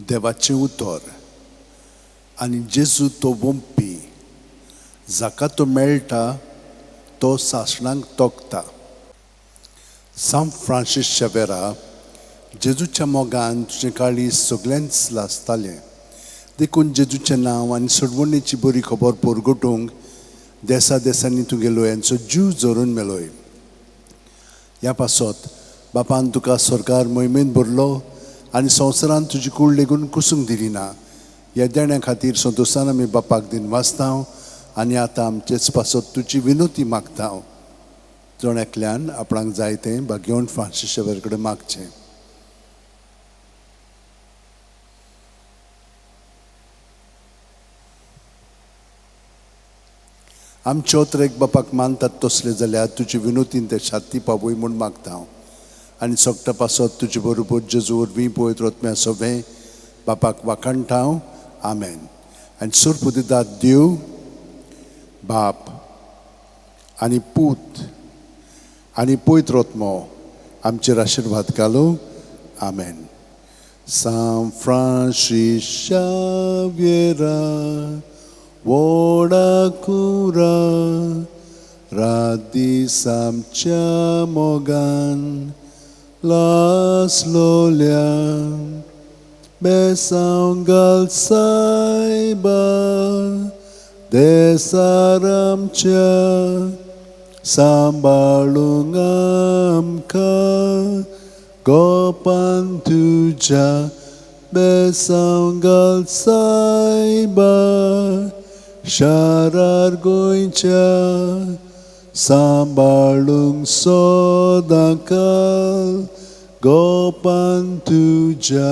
देवाचें उतर आनी जेजू तो वोंपपी. जाका तो मेळटा तो सासणांक तोखता. सांत फ्रांसीस शेवेरा, जेजूच्या मोगान तुजें काळीज सगळेंच लासतालें, देखून जेजूचें नांव आनी सोडवणेची बरी खबर परगटूंक देसा देसांनी तुगेलो यांचो जीव झरून मेलोय. ह्या पासत बापान तुका सरकार मोहिमेंत भरलो आनी संवसारांत तुजी कूड लेगून कुसूंक दिली ना. ह्या देण्या खातीर संतोशान आमी बापाक दिन वाचता आनी आतां आमचेच पासत तुजी विनोती मागता. जण एकल्यान आपणाक जाय तें भाग्यवंत फ्रांसीस शेवेर कडेन मागचें. आमच्यो एक बापाक मानतात तसले जाल्यार तुजी विनोतीन ते छाती पावय म्हूण मागता हांव आनी सगटा पासत तुजे बरोबर जेजू वरवीं पवित्र आत्म्या सगळें बापाक वाखाणटा हांव. आमेन. आनी सोरपुदिदात देव बाप आनी पूत आनी पवित्र आत्मो आमचेर आशिर्वाद घालू. आमेन. सांत फ्रांसीस शाव्येरा व्हडा कुरा रात दीस आमच्या मोगान लासलोल्या बेसांव घाल सायबा देसार आमच्या सांबाळूंक आमकां गोपान तुज्या बेसांव घाल सायबा शारार गोंयच्या सांबाळूंक सदांकाल गोपान तुज्या.